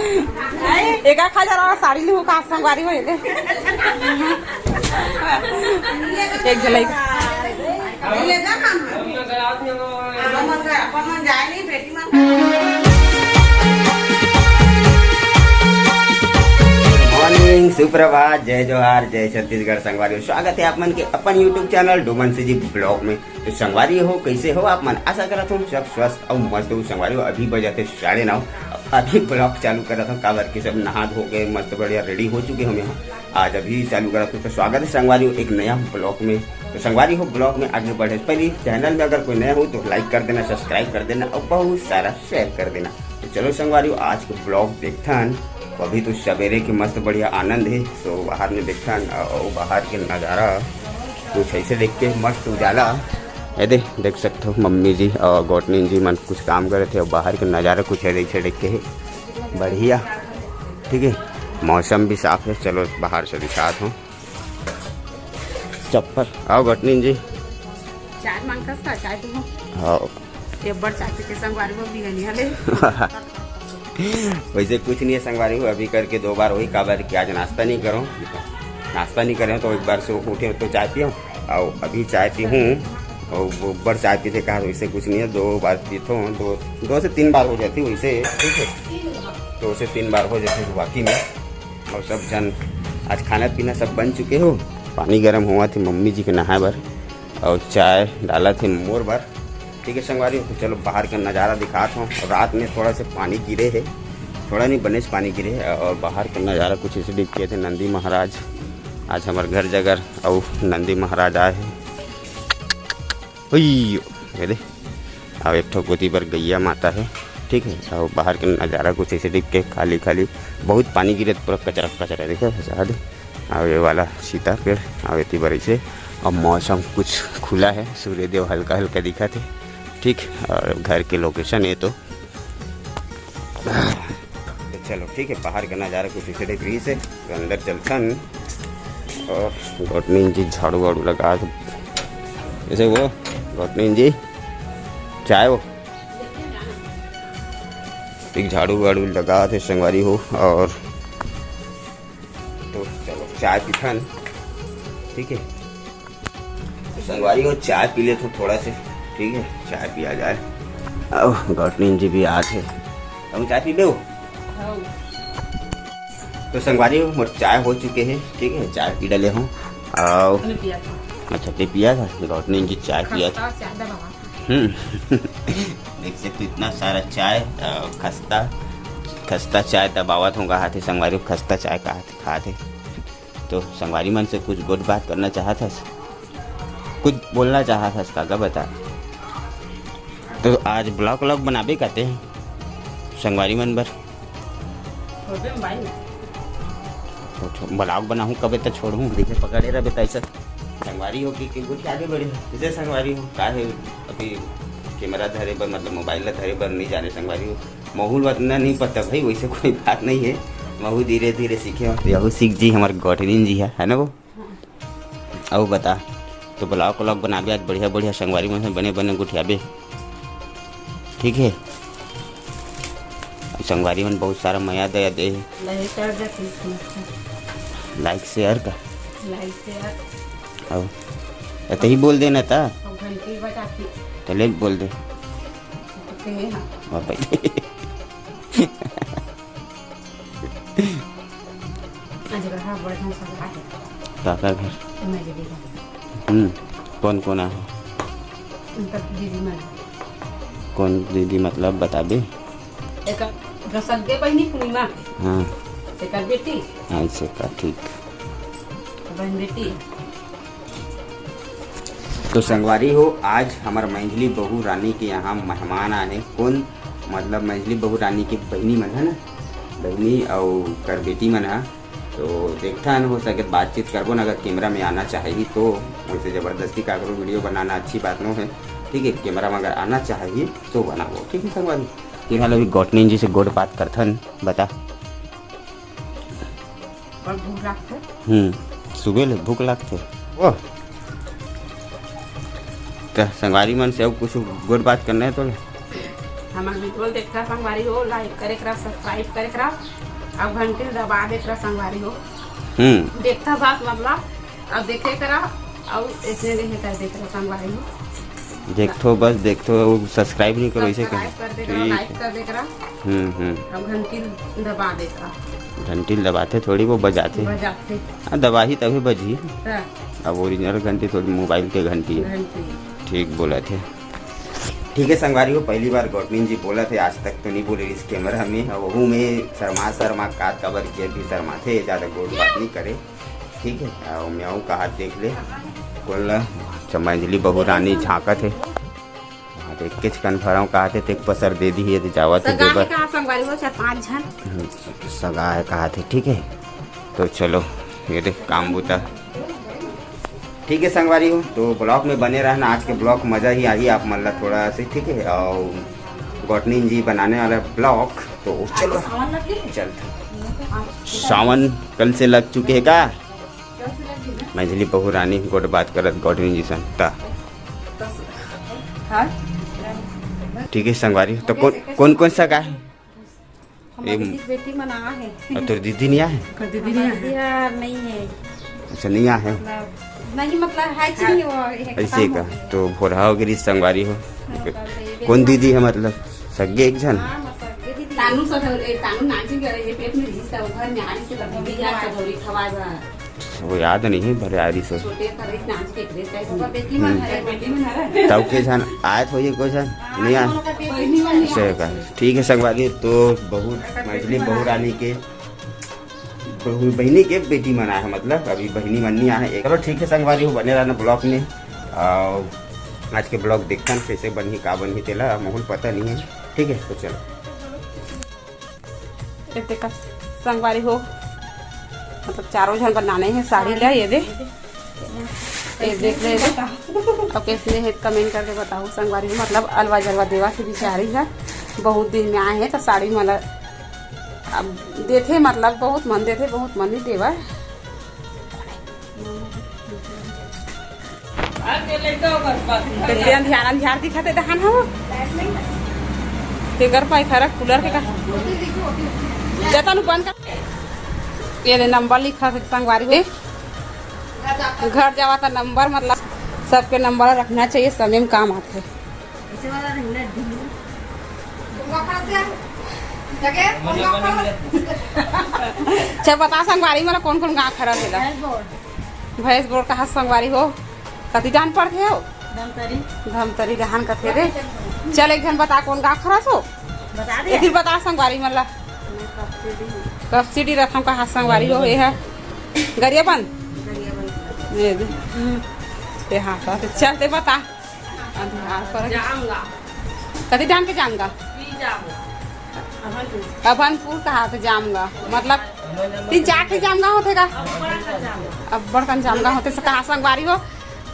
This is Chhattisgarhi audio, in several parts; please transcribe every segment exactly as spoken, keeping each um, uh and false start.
एक आख हजार वाला साड़ी लूँ का संगवारी हो ले। एक झलई। मॉर्निंग, सुप्रभात, जय जोहार, जय छत्तीसगढ़ संगवारी। स्वागत है आप मन के अपन YouTube channel Doman CG blog में। तो संगवारी हो, कैसे हो आप मन? आशा करत हूँ सब स्वस्थ अउ मस्त हो। संगवारी हो, अभी बजत हे साढ़े नौ। अभी ब्लॉग चालू करत हूँ, काबर कि सब नहा धो के मस्त बढ़िया रेडी हो चुके हूँ यहाँ। आज अभी चालू करत हूँ, तो स्वागत है संगवारी हो एक नया ब्लॉग में। तो संगवारी हो, ब्लॉग में आगे बढ़े से पहले चैनल में अगर कोई नया हो तो लाइक कर देना, सब्सक्राइब कर देना और बहुत सारा शेयर कर देना। तो चलो संगवारी हो, आज के ब्लॉग देखथन। तो अभी तो सवेरे के मस्त बढ़िया आनंद है, तो बाहर में देखथन और बाहर के नज़ारा कुछ ऐसे देख के मस्त उजाला। ये दे, देख सकते हो मम्मी जी और गोटनी जी मन कुछ काम करे थे और बाहर के नज़ारा कुछ ऐसे देख के है बढ़िया। ठीक है, मौसम भी साफ है। चलो बाहर से दिखात हूँ। चप्पल, आओ गोटनी जी। चाय मांगता था, चाय दूँ। हाँ। ये बड़ चाय पी के संगवारी वो भी है नहीं हले। वैसे कुछ नहीं है संगवारी हो, अभी करके दो बार हुई, काबर कि आज नाश्ता नहीं करो, नाश्ता नहीं करे तो एक बार से उठे तो चाय पियो, और अभी चाय पी हूँ। और वो बड़ चाय पीते कहा, वैसे कुछ नहीं है, दो बार पीते हो, दो, दो से तीन बार हो जाती वैसे, ठीक है, दो से तीन बार हो जाती वाकई में। और सब जन आज खाना पीना सब बन चुके हो, पानी गर्म हुआ थे मम्मी जी के नहाए बर, और चाय डाला थे मोर बर। ठीक है संगवारी, तो चलो बाहर का नज़ारा दिखात हूँ। रात में थोड़ा से पानी गिरे है, थोड़ा नहीं, बने से पानी गिरे है। और बाहर का नज़ारा कुछ ऐसे दिख के थे नंदी महाराज, आज हमारे घर जगह और नंदी महाराज आए हैं। हुई, ये दे, अब एक ठो गोदी पर गैया माता है। ठीक है, और बाहर का नज़ारा कुछ ऐसे दिख के खाली खाली, बहुत पानी गिरे, पूरा कचरा कचरा दिखे, जहाँ दे। और ये वाला सीता पेड़, और इतनी बड़ी से, और मौसम कुछ खुला है, सूर्यदेव हल्का हल्का दिखा थे। ठीक, और घर के लोकेशन है तो, तो चलो ठीक है, बाहर का नज़ारा कुछ ऐसे दिख रही से, तो अंदर चलथन। और गोटनी जी झाड़ू वाड़ू लगा के, जैसे वो गोटनी जी चाय वो एक झाड़ू वाड़ू लगा थे संगवारी हो। और तो चलो चाय पीथन, ठीक है संगवारी हो, चाय पी ले तो थोड़ा से, ठीक है, चाय पिया जाए। अब गोटनी जी भी आत है, तुम चाय पीबे हो? तो संगवारी हो, मोर चाय हो चुके है, ठीक है, चाय पी डाले हूँ। आओ। अच्छा, ते पिया था, गोटनी जी चाय पिया था। हम्म। देख सकते हो, इतना सारा चाय, अ, खस्ता, खस्ता चाय दबावत हूँ, कहा थे संगवारी, खस्ता चाय कहा थे, कहा थे। तो संगवारी मन से कुछ गुड बात करना चाहत हस, कुछ बोलना चाहत हस, काका बता। तो आज ब्लॉग व्लॉग बनाबे कहते हैं संगवारी मन बर। छोड़ दे भाई। तो छो-, ब्लॉग बनाहूँ कबे तो छोड़हूँ, देखे पकड़े रहबे तैसे। संगवारी हो कि, कि कुछ आगे बढ़े, जैसे संगवारी हो, का है अभी कैमरा धरे बर, मतलब मोबाइल ला धरे बर नहीं जाने संगवारी हो। माहौल उतना नहीं पता भाई, वैसे कोई बात नहीं है। महू धीरे धीरे सीखे हो, तो यहू सीख जी हमारे गोठनिन जी है, है ना वो? अउ बता, तो ब्लॉग व्लॉग बनाबे आज बढ़िया बढ़िया संगवारी मन से बने बने गुठियाबे, ठीक है? संगवारी मन बहुत सारा मया दया दे हे। लाइक कर दे please। लाइक शेयर का। लाइक शेयर। अउ एतही बोल देना ता। अउ घंटी बजा के। तो ले बोल दे। तो कहे हाँ। वाह भाई। आज रहा बड़ झन सब आए। काका घर? मेरे दीदी। हम्म, कौन कौन आए? उनका दीदी मन। कौन दीदी मतलब बताबे? एक, एक सगे बहिनी पूर्णिमा। हाँ। एक बेटी। हाँ, ऐसे का, ठीक। बहन बेटी। तो संगवारी हो, आज हमार मंझली बहू रानी के यहाँ मेहमान आए हैं। कौन, मतलब मंझली बहू रानी के बहिनी मन है ना, बहिनी अउ कर बेटी मन है। तो देखथन, हो सके बातचीत करबो ना, अगर कैमरा में आना चाहेगी तो। वैसे जबरदस्ती काकरो वीडियो बनाना अच्छी बात नो है, ठीक है? कैमरा में अगर आना चाहेगी तो बनाबो, ठीक है संगवारी? फिलहाल अभी गोठनिन जी से गोठ बात करथन, बता। और भूख लागथे। हम्म, सुबह ले भूख लागथे। ओ, त संगवारी मन से अउ कुछ गोठ बात करना है तो ले? हमर video ल देखता संगवारी हो, like करे करा, subscribe करे करा, अब घंटी ल दबा दे करा संगवारी हो। हम्म। देखता बात मतलब, अब देखे करा, अब इसने नहीं कर दे करा संगवारी हो। देखथो, बस देखथो, subscribe नहीं करो, इसे कहे। Subscribe कर दे करा, ठीक like है। कर दे करा। हम्म, हम्म। अब घंटी ल दबा दे करा। घंटी ल दबाथे थोड़ी, वो बजाथे। बजाथे। हाँ, दबाही तभी बजही। हाँ। अब original घंटी थोड़ी mobile के घंटी है। घंटी। ठीक बोला थे। ठीक है संगवारी हो, पहली बार गौटनीन जी बोला थे, आज तक तो नहीं बोले इस camera में। अब वहू में शर्मा शर्मा का काबर किया भी शर्मा थे, ज़्यादा गोठ बात नहीं करे। ठीक है, और मैं कहा देख ले, कोन ला चमैजली बहू रानी झांकत है। हाँ, तो एक के confirm कहा थे, तेक पसर दे दी है, तो जावा थे सगा है देबर। कहाँ संगवारी हो, चार पाँच झन। हम्म, सगा है कहा थे, ठीक है। तो चलो, ये देख काम बूता। ठीक है संगवारी हो, तो vlog में बने रहना। आज के vlog मजा ही आही आप मन ला थोड़ा से, ठीक है। और गौटनीन जी बनाने वाला vlog, तो चलो चलते। सावन कल से लग चुके है का? मझली बहू रानी गोठ बात करत गौटनीन जी सन ता। हाँ? ठीक है संगवारी हो, तो कौन कौन कौन सा गाय? हमर ए, दीदी के बेटी मन आ हे। और तोर दीदी नहीं आए? ओकर दीदी नहीं आए? दीदी हा नहीं है। अच्छा, नहीं आए हैं? मतलब, नहीं, मतलब, है कि नहीं वो, ये ऐसे खत्म का? हो गई। तो भोरहा हो गई संगवारी हो। हाँ, कल ये कौन बेटी दीदी है, मतलब, सगे एक जन? हाँ, मतलब, ये दीदी। तानू सधौरी, ए, तानू नाची करे, ये पेट में घिस का, वो घर में आरी से लगी, दीदी यार सधौरी खवा जा। वो याद नहीं है, भरे आरी से। छोटे करे नाच के एकरे से। ओकर बेटी मन हरे, बेटी मन हरे। तब के झन आए तो ये कोई झन नहीं आए। से का। ठीक है संगवारी, तो बहुत मझली बहू रानी के बहू, बहिनी के बेटी मन आए हैं, मतलब अभी बहिनी मन नहीं आए हैं। चलो ठीक है संगवारी हो, बने रहना vlog में। और आज के vlog देखन कैसे बनही, का बनही, तेला महूल पता नहीं है। ठीक है, तो चलो। ये देखा संगवारी हो, मतलब चारों झन बनाने हैं साड़ी ला, ये दे। ये देख ले दे। अब कैसने हे comment करके बताओ संगवारी हो, मतलब अलवा जलवा देवा के बिचारी है, बहुत दिन में आए हैं तो साड़ी मतलब अब देथे, मतलब बहुत मन देथे, बहुत मन नहीं देवा। कैसे अंधियार अंधियार दिखत हे दहान हो। तेकर पाई खरा cooler के का जतन बंद कर। ये दे number लिखा है संगवारी हो। घर जावा था number, मतलब सबके number रखना चाहिए, समय में काम आते। अच्छा बता संगवारी, मतलब कौन कौन गाँव खरा हेला? भैंस बोर कहा संगवारी हो, कति डाहन पड़थे हो? धमतरी। धमतरी डाहन कथे रे। चल एक झन बता कौन गाँव खरस हो? बता दे। एक दिन बता संगवारी मन ला। मैं कब से दी। कब से दी रथम कहा संगवारी हो, ये है गरियाबंद। गरियाबंद। ये दे। हम्म। ते हाँ, तो चल ते बता। अंधियार पर। जामगा। कति डाहन के जामगा? ई जामगा। अभनपुर। अभनपुर कहा थे जामगा, मतलब तीन चार ठे जामगा होथे का? अब्बड़ कन जामगा। अब्बड़ कन जामगा होथे। से कहा संगवारी हो,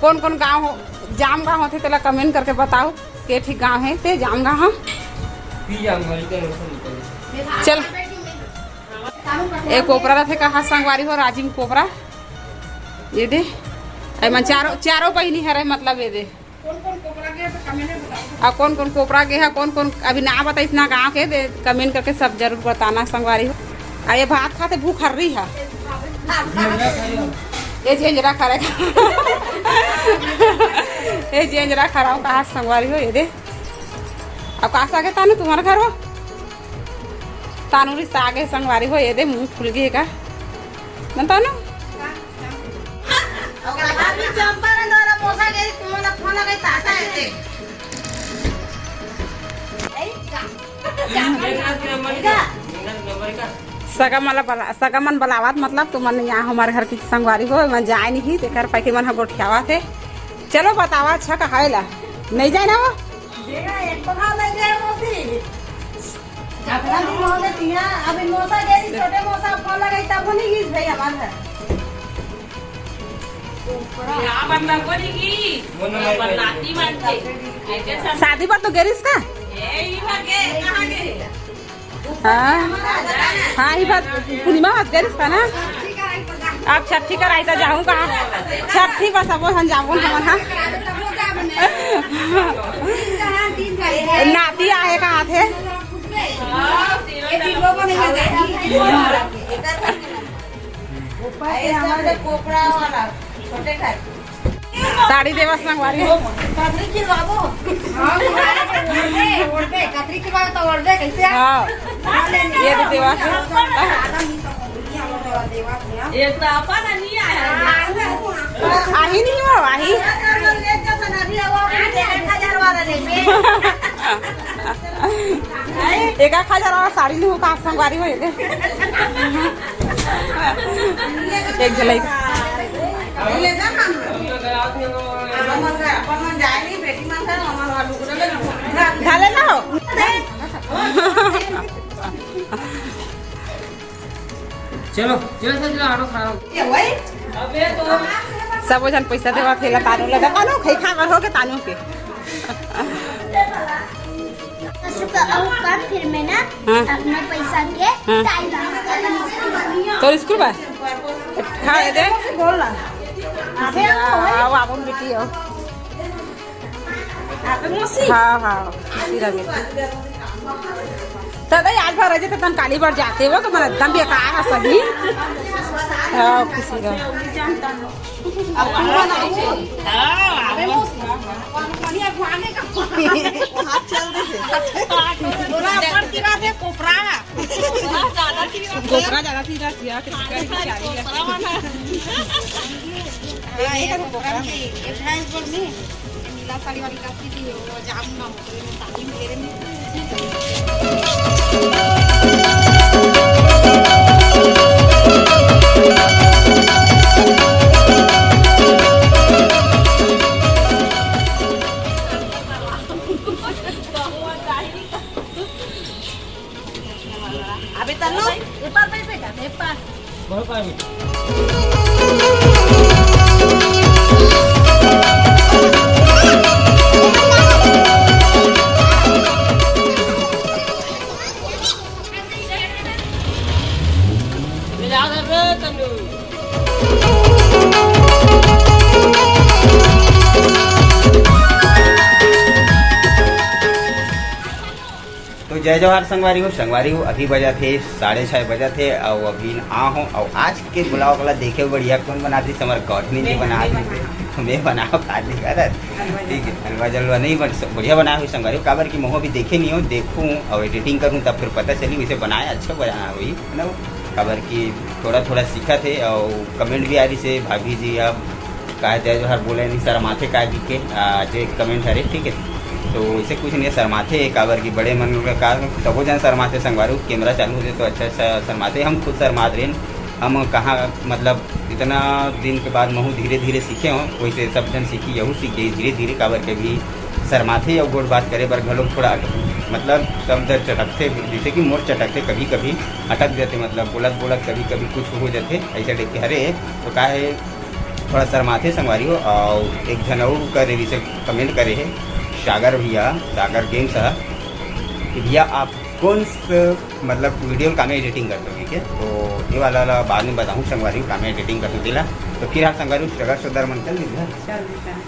कौन कौन गाँव हो जामगा होथे, तेला comment करके बताओ, के ठीक गाँव है ते जामगा। हाँ ई जामगा, ई जामगा। चल, एक कोपरा रथे कहा संगवारी हो, राजिम कोपरा। ये दे, ए मन चारों, चारों बहिनी हरे, मतलब ये दे। कौन कौन कोपरा गे हे तो comment में बताओ। और कौन कौन कोपरा गे हे, कौन कौन अभी ना बताइस ना गाँव के, दे comment करके सब जरूर बताना संगवारी हो। आ ये भात खाथे भूख हर्री हा। ये जेंजरा खरे। ये जेंजरा खरा कहा संगवारी हो, ये दे। अब का साग हे तानू तुम्हारे घर हो? तानू री साग हे संगवारी हो, ये दे मुंह फूल गे का। ना तानू? अभी चंपा ने द्वारा पोसा गई, तुम्हारा फोन लगे ताता है ते। सगा मन ला बला-, सगा मन बलावत, मतलब तुमन यहाँ हमारे घर की संगवारी हो, मन जाए नहीं, तेकर पैके मन ह गोठियावत हे। चलो बतावा, अच्छा कहाय ला, नहीं जाए ना वो? जेगा एक बखा नहीं जाए मौसी। अपना दिन हो गए तिया, अभी मौसा गई, छोटे मौसा फोन लगाई, तब नहीं गई भाई हमारे घर। यहाँ पर लगो नहीं की, मोन यहाँ पर नहीं नाती मान के। शादी पर तो गेरिस का? ए, ई भागे, कहाँ गए? हाँ, हाँ, ई बात पूर्णिमा बात करिस का ना? अब छठी कराई त जाहूँ कहाँ? छठी बस अब हम जाबो हमन, हाँ। नाती आहे का हाथे? कोपरा वाला छोटे खाए। साड़ी देवा संगवारी हो। कतरी खिलवाबो। हाँ, ओढ़बे, कतरी खिलवाबो तो ओढ़बे, कैसे? हाँ। ये भी देवा। ये तो अपन नहीं आया। आही नहीं हो, आही। एक आध हजार और साड़ी लूँ का संगवारी हो। एक झलक। ढाले ना हो। चलो, चलो, चलो, चलो, ऑटो खड़ा हो। सब झन पैसा देवा थेला तानू लगा, तानू खाई खा कर हो के तानू के। दस रुपया और कम, फिर मैं ना हाँ। अपने पैसा के हाँ। टाई बांध। तोर स्कूल बा? हाँ, ये दे। बोल ना। हाँ, वो अपन बेटी हो। हाँ, हाँ, खुशी रह बेटी। दादा, आज भर रह जाते, तन काली बार जाते हो, तो मन एकदम बेकार है सभी। हाँ, खुशी रह। अब तू बना। हाँ, अबे मौसी। हाथ चल दे। बोला, अपन की बात है, कोपरा। कोपरा ज्यादा थी रहा, किया, किसी का भी तैयारी है। हाँ, ये कोपरा में, ये भैंस बोल में, ये नीला साड़ी वाली काकी थी, वो जाम ना हो, तो ये साड़ी में तेरे में। अबे तन्नू, एपार बैठ बेटा, एपार। तो जय जोहार संगवारी हो, संगवारी हो, अभी बजा थे साढ़े छः बजा थे और अभी आ हो और आज के ब्लॉग ला देखे बढ़िया कौन बना दी, हमारे गौतमी जी बना दी, मैं बना खा दी। ठीक है, हलवा जलवा नहीं बन बढ़िया बना हुई संगवारी हो, काबर कि मोह भी देखे नहीं हो, देखूँ और एडिटिंग करूँ तब फिर पता चली, वैसे बनाया अच्छा बना हुई है ना, काबर कि थोड़ा थोड़ा सीखा थे और कमेंट भी आ रही से भाभी जी आप का जय जोहार बोले नहीं शर्माथे का जी के, आ, जो एक कमेंट हरे, ठीक है। तो इसे कुछ नहीं शर्माथे, काबर की बड़े मन का का तबो जन शर्माथे संगवारी हो, कैमरा चालू हो जाए तो अच्छा अच्छा शर्माथे। हम खुद शर्मात रहे, हम कहाँ मतलब इतना दिन के बाद महू धीरे धीरे सीखे हो, वैसे सब जन सीखी, यहू सीख गई धीरे धीरे, काबर के भी शर्माथे और गोठ बात करे बर घलो थोड़ा मतलब शब्द चटकथे, जैसे कि मोर चटकथे कभी कभी अटक जाते, मतलब बोलत बोलत कभी कभी कुछ हो जाते ऐसे टाइप के हरे। तो का है थोड़ा शर्माथे संगवारी हो। और एक झन अउ करे रिसे कमेंट करे है सागर भैया, सागर गेम्स है कि भैया आप कौन से मतलब वीडियो का में एडिटिंग करते हो, ठीक है? तो ये वाला, वाला बाद में बताऊँ संगवारी हो, का में एडिटिंग करते हो तेला। तो फिर हाल संगवारी हो सगा सोदर मन चल दी घर।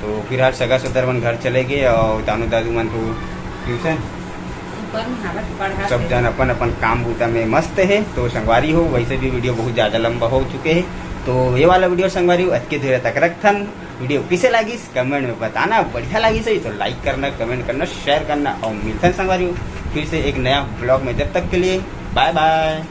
तो फिर हाल सगा सोदर मन घर चले गए और तानू दादू मन तो ट्यूशन सब जन अपन अपन काम बूता में मस्त है। तो संगवारी हो, वैसे भी वीडियो बहुत ज़्यादा लंबा हो चुके हैं, तो ये वाला वीडियो संगवारी हो अतके देर तक रखथन। वीडियो किसे लागिस कमेंट में बताना, बढ़िया लागिस है तो लाइक करना, कमेंट करना, शेयर करना और मिलथन संगवारी हो फिर से एक नया ब्लॉग में। जब तक के लिए बाय बाय।